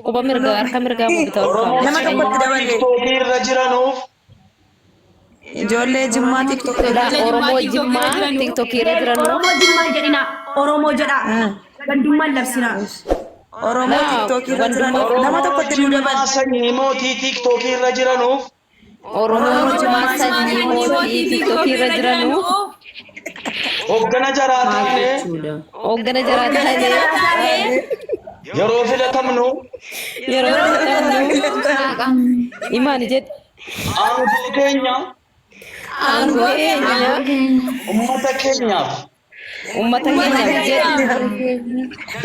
Quba mirgaa harka mirgaa moo bitaa ol Oromoo kaa'u? Nama tokkotti Jimmaa dabalee. TikTokii irra jiranuuf Ijoollee Jimmaa TikTok irra Laa jiran. Oromoo Jimmaa TikTokii irra jiranu. Oromoo Jimmaa hin jedhinaa. Oromoo jedhaa. Gandummaan labsinaa. Oromoo Laa TikTok irra jiran gandummaa nama Oromoo tokkotti nu Jimmaa dabali. sanyii mootii TikTokii irra jiranuuf Oromoo Jimmaa sanyii mootii TikTokii irra jiranu. hoggana jaraa Maal taane jechuudha? Hooggana jaraa taanee yeroo filatamnu yeroo filatamnu imaani jedhe aangoo keenya aangoo keenya ummata keenyaaf uummata keenyaaf jedhe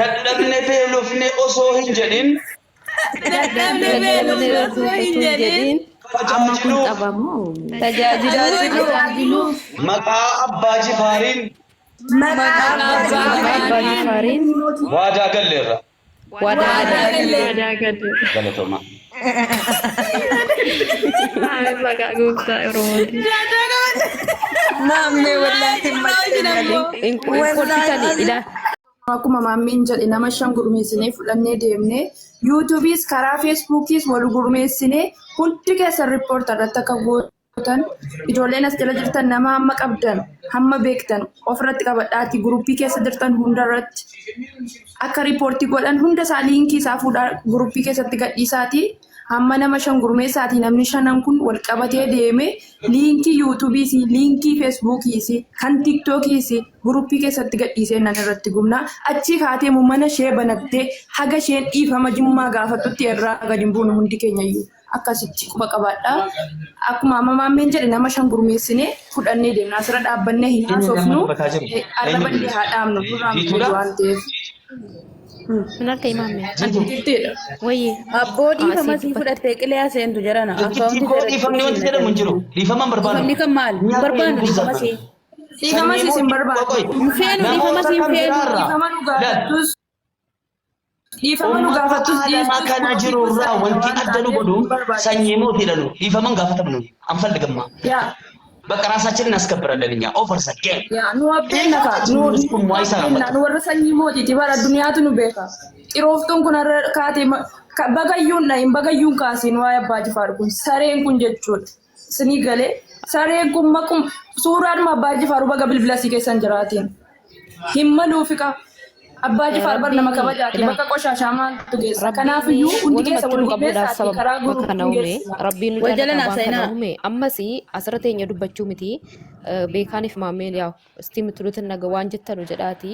dadhabne beelofne osoo hin jedhin dadhabne osoo hin jedhin Amma kun tajaajiluuf tapha moo? tajaajiluuf maqaa Abbaa Jifaariin Maqaa maqaa Abbaa Jifaariin waadaa galleerra. waadaa galle. Galatoomaa. Maqaa gooftaa Oromooti. Maammee wallaahi hin maxxanne. Hin kolfitani ilaa. Akkuma maammeen jedhe nama shan gurmeessinee fudhannee deemnee YouTubeis karaa Facebookis wal gurmeessinee hundi keessan report irratti akka gootan, ijoolleen as jala jirtan nama hamma qabdan hamma beektan ofirratti qabadhaati groupii keessa jirtan hundarratti akka report godhan hunda isaa linkii isaa fuudhaa groupii keessatti gadhiisaatii hamma nama shan gurmeessaatii namni shanan kun wal qabatee deeme linkii YouTubeis, linkii Facebookis, kan TikTokis groupii keessatti gadhiisee nan irratti gubna. Achii kaatee immoo mana ishee banattee haga isheen dhiifama Jimmaa gaafattutti irraa gadi hin buunu hundi keenya iyyuu. Akkasitti quba qabaadha. Akkuma amma maammeen jedhe nama shan gurmeessinee fudhannee deemna. Asirra dhaabbannee hin Eenyu nama haasofnu. dubbataa jiru? Arraba Eenyu? illee haa dhaabnu. Nurraa hin Jiituudha? waan ta'eef. Min harka imaame. Jiitu. Jirtiidha. Wayye. Abboo dhiifama Asii sii dubbatti. fudhattee qilee seentu jedhana. Tokkittii Akkaawuntii koo jara dhiifamni wanti jedhamu hin jiru. Dhiifama hin barbaannu. Dhiifamni kan maal? Hin Nyaata barbaannu dhiifama sii. Dhiifama siis hin barbaannu. Hin feenu dhiifama Namoota sii hin kan feenu. biraarraa Dhiifama nu gaafattus. Dhiifama nu uummata gaafattus aadamaa dhiistus kana jiru irraa wanti waan adda nu taateef godhu hin barbaachisu. sanyii mootiidha nu. Dhiifama hin gaafatamnu. Anfalligamma. Yaa በቃ ራሳችንን እናስከብራለን እኛ ኦቨር ሰገን yaa nu abbeenna ka nu abbeenna nu warra sanyii mootiiti bara addunyaatu nu beeka. Xirooftuun kun har'a kaatee bagayyuun dhahin bagayyuun kaasiin waa'ee Abbaa Jifaar kun sareen kun jechuudha. Isinii galee sareen kun maqum suuraadhuma Abbaa Jifaar baga bilbila sii keessan jiraatiin. Hin maluufi qaba. Abbaa Jifaar bar nama Rabbiin kabajaati ilaa bakka qoshaashaa maaltu geessa. Rabbiin Kanaafiyyuu hundi keessa walumatti wal nu qabuudhaaf gurmeessaatii sababa karaa kana guruupiin uume geessina. Rabbiin nu Wal jala jaalataa naa waan kana seenaa. uume ammas asirra teenya dubbachuu miti beekaaniif maammeen yaa isti mitulutin naga waan jettanu jedhaati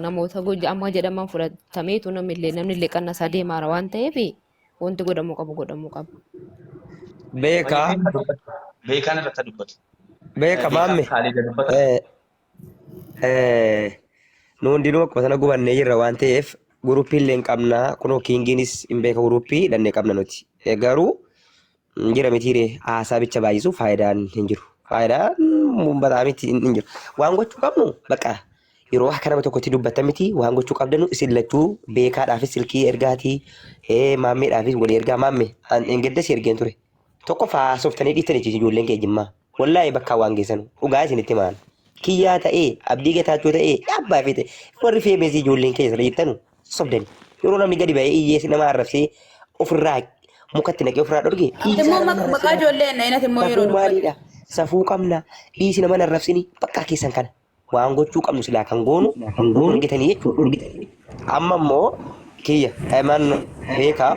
namoota goja amma jedhaman fudhatameetu namni illee qannasaa deemaara waan ta'eef wanti godhamuu qabu godhamuu qaba. Beekaa Beekaan irratti dubbatu. beeka maamme Kaaliga dubbata. Nu hundinuu akkuma sana gubannee jirra waan ta'eef groupii illee hin qabna kunoo kingiinis hin beeka groupii hidhannee qabna nuti. Garuu hin jira mitiiree haasaa bicha baay'isu faayidaan hin jiru. Faayidaan uummataa miti hin jiru. Waan gochuu qabnu bakka yeroo akka nama tokkotti dubbattan miti waan gochuu qabdanu isin lachuu beekaadhaafis silkii ergaatii maammeedhaafis walii ergaa maamme an gadda si ergeen ture. Tokko haasoftanii dhiiftanii ijoolleen kee Jimmaa. Wallaahi bakka waan geessanu dhugaa isinitti maan. Kiyyaa ta'ee Abdii Getaachoo ta'ee abbaa fi ta'e warri feemeesii ijoolleen keessa jirtanu sobdani. Yeroo namni gadi ba'ee iyyeessi nama arrabsee ofirraa mukatti naqee ofirraa dhorge Ati immoo maqaa ijoollee hin dha'in ati immoo yeroo safuu dubbatu. maaliidha? Safuu qabna dhiisi nama hin arrabsini bakka keessan kana. Waan gochuu qabnu silaa kan goonu dhorgitanii jechuudha. Amma immoo kiyya maan beekaa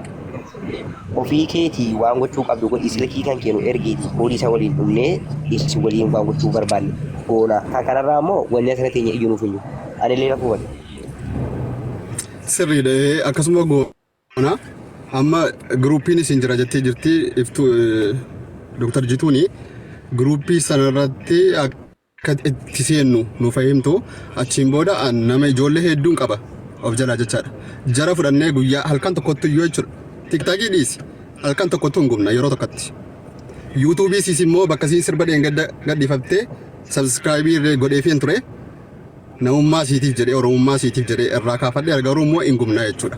ofii keetii waan gochuu qabdu godhi silkii kan keenu ergiiti poolisa waliin dhumnee isin waliin waan gochuu barbaanne goona. Kan kanarraa immoo wanni asirra teenya iyyuu nuuf hin jiru. Anillee na hubadhu. Sirriidha akkasuma goona. Amma groupiin isin jira jettee jirti iftu Dr. Jituuni groupii sanarratti akka itti seennu nuuf himtu achiin booda an nama ijoollee hedduun qaba of jalaa jechaadha. Jara fudhannee guyyaa halkan tokkotti iyyuu jechuudha. TikTokii dhiisi halkan tokkotti hin gubna yeroo tokkotti. YouTubeii siis immoo bakka siin sirba dheengadda gadhiifattee subscribeii illee godheefiin ture. Namummaa siitiif jedhee Oromummaa siitiif jedhee irraa kaafadhee garuu immoo hin gubna jechuudha.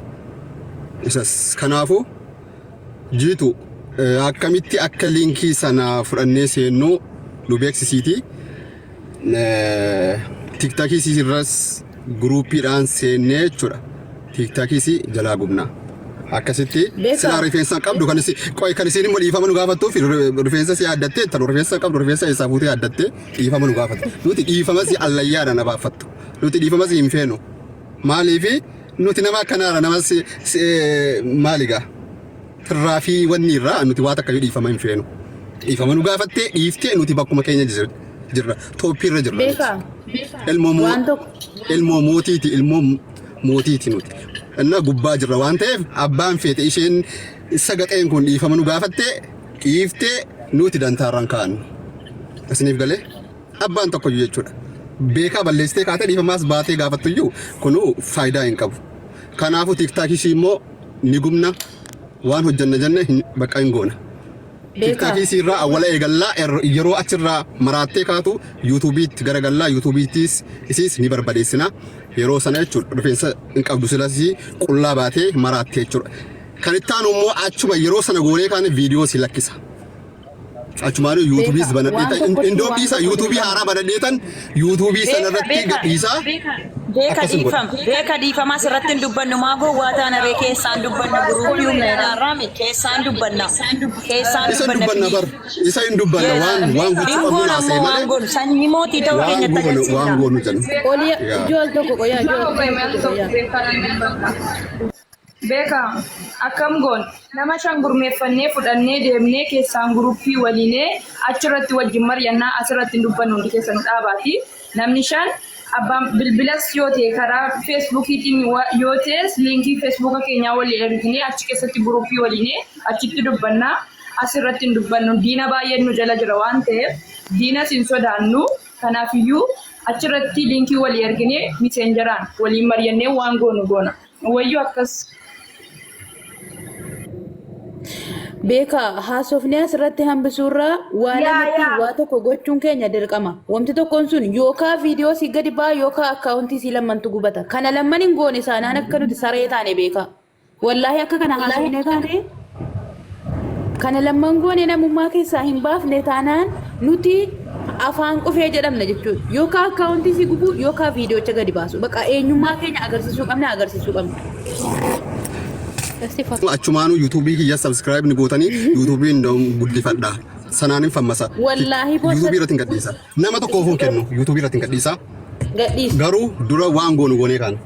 Isas kanaafuu Jiitu akkamitti akka linkii sana fudhannee seennu nu beeksisiiti. TikTokii irras groupiidhaan seennee jechuudha. TikTokiis jalaa gubna. Akkasitti Beekaa. silaa rifeensa hin qabdu kan isi qoy kan isiin immoo dhiifama nu gaafattuuf rifeensa si yaaddattee tan rifeensa hin qabdu rifeensa eessaa fuutee yaaddattee dhiifama nu gaafatte. Nuti dhiifama si allayyaadha na baafattu. Nuti dhiifama si hin feenu. Maaliifi nuti nama akkanaadha nama si maali gaa tirraafii wanni irraa nuti waa takka dhiifama hin feenu. Dhiifama nu gaafattee dhiiftee nuti bakkuma keenya jirra. Tooppii irra jirra. Beekaa. Ilmoo moo Waan tokko. Ilmoo mootiiti ilmoo mootiiti nuti. Inna gubbaa jirra waan ta'eef abbaan feete isheen sagaxeen kun dhiifama nu gaafattee dhiiftee nuti dantaarraan kaa'annu. Isiniif galee abbaan tokko iyyuu jechuudha. Beekaa balleessitee kaatee dhiifamaas baatee gaafattu iyyuu kunuu faayidaa hin qabu. Kanaafuu tiiktaakii ishii immoo ni gubna waan hojjanna jenne bakka hin goona. Beekaa. Tiktaakii isiirraa awwala eegallaa yeroo achirraa maraattee kaatu yuutuubiitti garagallaa yuutuubiittis isiis ni barbadeessina yeroo sana jechuudha rifeensa hin qabdu silasii qullaa baatee maraattee jechuudha. Kan itti aanu immoo achuma yeroo sana goonee kaane viidiyoo si lakkisa. Achumaanuu yuutuubiis Beekaa. banadhee Waan tan tokkotti indoom waan dhiisa tokko yuutuubii dhiifama. haaraa banadhee tan yuutuubii sana Beeka irratti beeka gadhiisaa beeka akkasin godha. dhiifama beeka dhiifama asirratti hin dubbannu maa gowwaa taana ree keessaan dubbanna guruupii humneedhaarraami keessaan dubbanna keessaan Isa hin dubbanna dubbanna bar please. isa hin dubbanna Yes. waan waan gochuu Hin qabnu goonu haasa'e ammoo waan malee goonu sanyii mootii ta'uu waan keenyatti goonu waan agarsiifna. goonu jenna. Olii Yaa. ijool tokko qoyaa ijool tokko qoyaa. Beekaa akkam goon nama shan gurmeeffannee fudhannee deemnee keessaan guruppii waliinee achirratti wajjin mari'annaa asirratti hin dubbannu hundi keessa nu dhaabaati. Namni shan abbaan bilbilas yoo ta'e karaa feesbuukiitiin yoo ta'es liinkii feesbuuka keenyaa walii erginee achi keessatti guruppii waliinee achitti dubbannaa asirratti hin dubbannu diina baay'een nu jala jira waan ta'eef diinas hin sodaannu kanaafiyyuu achirratti liinkii walii erginee miseenjaraan waliin mari'annee waan goonu goona. Wayyoo akkas. Beekaa haasofnee asirratti hambisuurraa waa Yaa lamatti yaa. waa tokko gochuun keenya dirqama. Wanti tokkoon sun yookaan viidiyoo sii gadi ba'a yookaan akkaawuntii sii lammantu gubata. Kana lamman hin goone saanaan akka nuti saree taane beekaa. Wallaahi akka kana haasofnee kaane kana lamman goone namummaa keessaa hin baafne taanaan nuti afaan qufee jedhamna jechuudha. Yookaan akkaawuntii sii gubuu yookaan viidiyoocha gadi baasu. Bakka eenyummaa keenya agarsiisuu qabna agarsiisuu qabna. Esti fakkaata. Achumaanuu yuutuubii kiyya subscribe ni gootanii yuutuubiin guddifadha. Sanaan hin fammasa. Wallaahi bossa Yuutuubii irratti hin gadhiisa. Nama tokkoof hin kennu yuutuubii irratti hin gadhiisa. gadhiisi. Garuu dura waan goonu goonee kaana.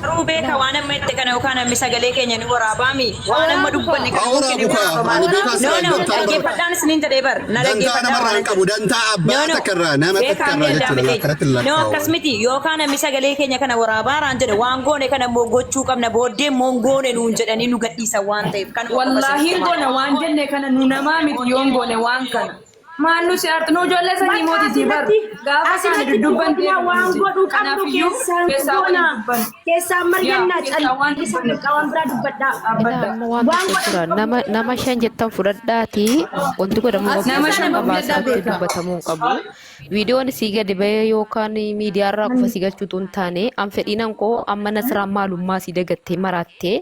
Garuu beeka waan amma itti kana yookaan namni sagalee keenya ni waraabaami. Waan amma dubbanne kana Haa hundi ni waraabu kaa. waraabama. Ani beekaa No sira no dantaa namarraa dhaggeeffadhaan isiniin jedhee bar na dantaa dhaggeeffadhaa namarraa waan hin qabu. Dantaa No abbaa no takka irraa nama takka beekaa irraa miti jechuudha. miti. Akkanatti hin No lakkaa'u. akkas miti yookaan namni sagalee keenya kana waraabaaraan jedhe waan goone kana immoo gochuu qabna booddee immoo hin goone nuun jedhanii nu gadhiisan waan ta'eef kanuma qofa Wallaahi isinitti hin himaa. goone waan jenne kana nu namaa miti yoon goone waan kana. Maal nu si aartu nu ijoollee sanyii Bakka mootitii bar asirratti gaafa isaani asirratti dudubban dubbannaa deebi'u waan nuti. godhuu qabnu Kanaafiyyuu keessaan keessaa waliin goona. dubbannu. Keessaan Yaa mari'annaa keessaa waan callisaa dubbannu bakka waan biraa dubbadhaa. Ilaa dhaabbadha. amma waan Waan tokko godhamu jira. qabnu Nama nama shan jettan fudhadhaatii wanti godhamu As qabu Nama keessaa shan nama qaba fudhadhaa asirratti beekaa. dubbatamuu hin qabu. Viidiyoon sii gadi bahee yookaan miidiyaarraa qofa sii galchuutu hin taane an fedhiinan koo amma nasiraan maalummaa sii dagattee maraattee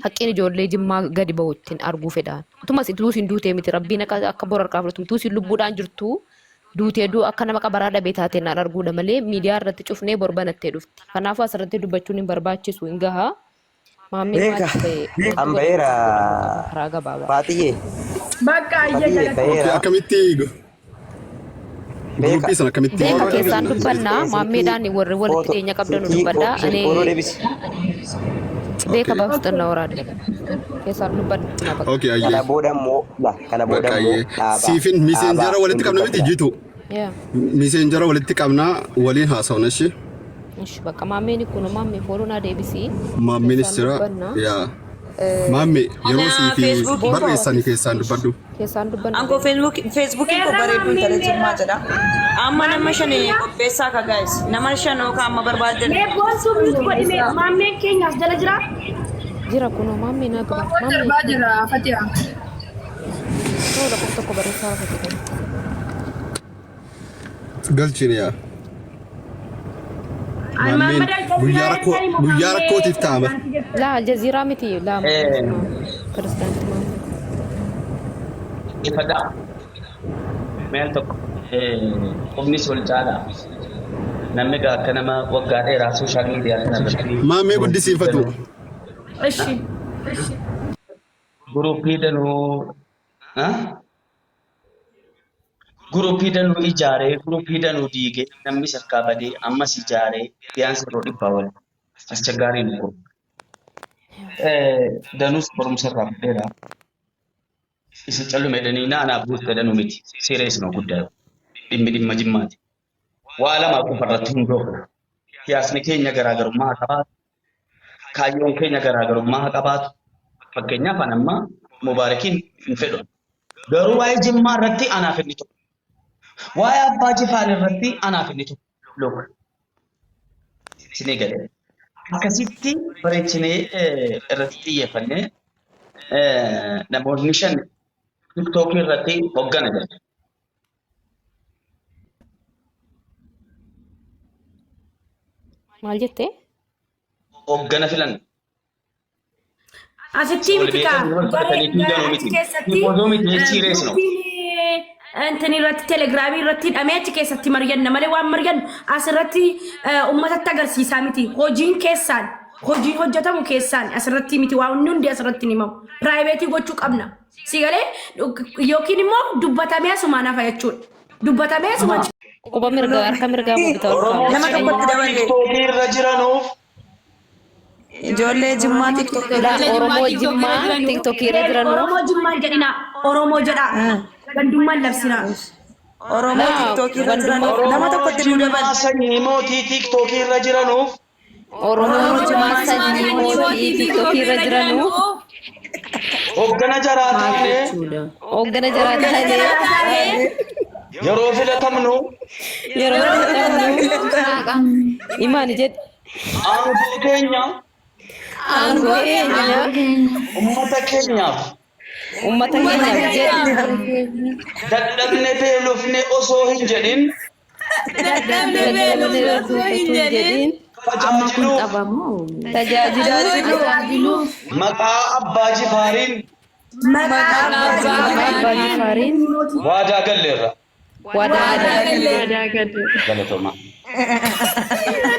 Haqqiin ijoollee jimmaa gadi bahu ittiin arguu fedhaan. Utuma si utuu siin duutee miti rabbiin akka akka bor harkaa fudhatu utuu siin lubbuudhaan jirtu duutee duu akka nama qabaraa dhabee taatee naan arguudha malee miidiyaa irratti cufnee bor banattee dhufti. Kanaafuu asirratti dubbachuun hin barbaachisu hin gaha. Maammeen Beeka maaliif ta'e wanti an godhamu baheera godhamuu qaba karaa gabaabaa. Faaxiyyee Bakka ayya Faaxiyyee galata. Okay, baheera akkamitti beeka Guruppii sana akkamitti Beeka fooloo keessaan deebisi dubbannaa silkii maammeedhaan warri walitti footoo dhiyeenya qabdanu silkii dubbadhaa. Ani fooloo deebisi beeka Okay. baaftan waraadde. Keessaan dubbannaa bakka. Okay, kana ayyee. booda immoo la kana booda Bakka immoo ayyee. dhaabaa Siifin dhaabaa miseenjara hin walitti qabna miti dubbatina jitu. Yaa. Miseenjara walitti qabna waliin haasawna ishee. Ish bakka maammeen kun maammee fooloo naa deebisii. Maammeenis Keessaan jira. dubbannaa. Yaa. Maamme yeroo Ana siifi feesbuukiin koo barreessanii keessaan Ish dubbadhu. keessaan dubbanna Anko beeka. feesbuukiin koo Meerra bareedduu intala maammeen jimmaa meerra. jedha. Amma nama Maammeen shan meerra. qopheessaa ka guys. Nama shan yookaan amma barbaadan. Mee boonsuu mute godhi mee maammeen keenya as jala jira. Jira kunoo maammee naa qaba. Qophoo Maammee darbaa jira Fatiha. tokko lakkoofsa tokko barreessaa rafa jedhama. Galchine yaa. Ani Maammeen Maammad Aljazeeraa guyyaa rakkoo jettani moo guyyaa maammee rakkootiif ta'a bar. pirezidaantii jettan? Laa aljazeeraa miti laa pirezidaantii maammee. Ifadhaa. Meel tokko humnis wal caala. Namni egaa akka nama waggaa dheeraa sooshaal miidiyaa kana irratti Maammee guddisiifatu. hojjetu. Ishi. Guruppii danuu guruppii danuu ijaaree guruppii danuu diigee namni sarkaa badee ammas ijaaree biyyaansa yeroo dhibbaa wal aschaggaariin kun. Danuus barumsa irraa fudheera. Isa callume jedhanii naanaa buutte danuu miti. Seera isinoo guddaa dhimmi dhimma jimmaati. Waa lama qofa irratti hundoofna. Siyaasni keenya garaagarummaa haa qabaatu. Kaayyoon keenya garaagarummaa haa qabaatu. Fakkeenyaaf an amma Mubaarakiin hin fedhu. Garuu waa'ee Jimmaa irratti anaaf inni tokko. Waa'ee Abbaa Jifaar irratti anaaf inni tokko. Look. Isinii galee. Akkasitti bareechinee irratti xiyyeeffannee namoonni 5 tiktookii irratti hoggana jedha. Maal jettee? Hoggana filanna. Asitti Wal miti kaa beekanii wal garee fudhatanii garee fiiganuu achi miti. keessatti Tifoozoo miti jechiirees no. guruppiin intin irratti telegiraamii irratti hidhamee achi keessatti mari'anna malee waan mari'annu asirratti uummatatti agarsiisaa miti. Hojiin keessaan hojiin hojjetamu keessaan asirratti miti waan hundi asirratti hin himamu. Piraayiveetii gochuu qabna. Si galee yookiin immoo dubbatamee asumaan hafa jechuudha. Dubbatamee asumaan Quba mirgaa harka mirgaa moo bitaa ol Oromoo kaa'u? Nama tokkotti Jimmaa dabalee. tiktookii irra jiranuuf Ijoollee Jimmaa TikTok Laa Oromoo Jimmaa TikTok irra jiranuuf Oromoo Jimmaa hin jedhinaa. Oromoo jedhaa. Gandummaan labsinaa. Oromoo laa TikTok irra jiran gandummaa nama Oromoo tokkotti nu Jimmaa dabali. sanyii mootii tiktookii irra jiranuuf Oromoo Jimmaa sanyii mootii TikTok irra jiranuuf hoggana jaraa Maal taanee jechuudha? hoggana jaraa taanee yeroo filatamnu yeroo filatamnu imaani jedhi aangoo keenya aangoo keenya ummata keenyaaf ummata keenyaaf jedhi dadhabne beelofne osoo hin jedhin dadhabne osoo hin jedhin Amma kun tajaajiluuf taphamoo? tajaajiluuf maqaa abbaa jifaariin maqaa abbaa jifaariin waadaa galleerra. waadaa galle. Waadaa galle. Galatoomaa.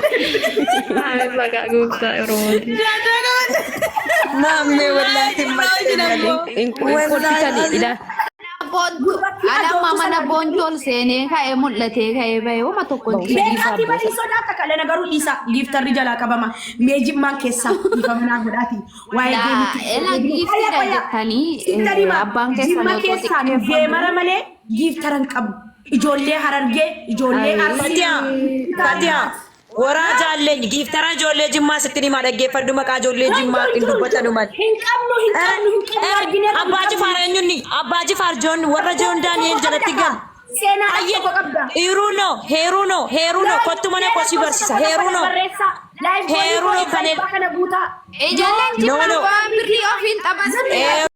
Amiin maqaa gooftaa Oromooti. Maammee wallaahi malee malee. Hin kolfitani ila Anamma mana boonjool seenee ka'ee mul'atee ka'ee bahee wama tokko hin xiqqeessu. Beekaatii badii sodaata kalena garuu dhiisa giiftarri jalaa qabama. Mee jimmaan keessaa dhiifama naa godhaati. Waa'ee Laa geemitti. ela giiftidha jettanii Sitti hima abbaan keessan jimma otoo keessaa xiqqeeffamu. geemara malee giiftara hin qabu. Ijoollee Harargee, ijoollee Arsii. Fatiha, Fatiha, waraa jaalleen giiftara ijoollee Jimmaa sitti himaa dhaggeeffadhu maqaa ijoollee Jimmaa hin dubbatanu malee. Hin qabnu, hin qabnu, hin qabnu argine Abbaa Jifaar eenyunni? Abbaa Jifaar Joon warra Joon Daani'el jalatti gal. Seenaa Ayye, tokko qabda. heeruuno, heeruuno, heeruuno, kottu mana koo si barsiisa. Heeruuno, heeruuno kan kana guutaa. Ijoolleen No, jimmaa no. waan birrii ofiin taphattu.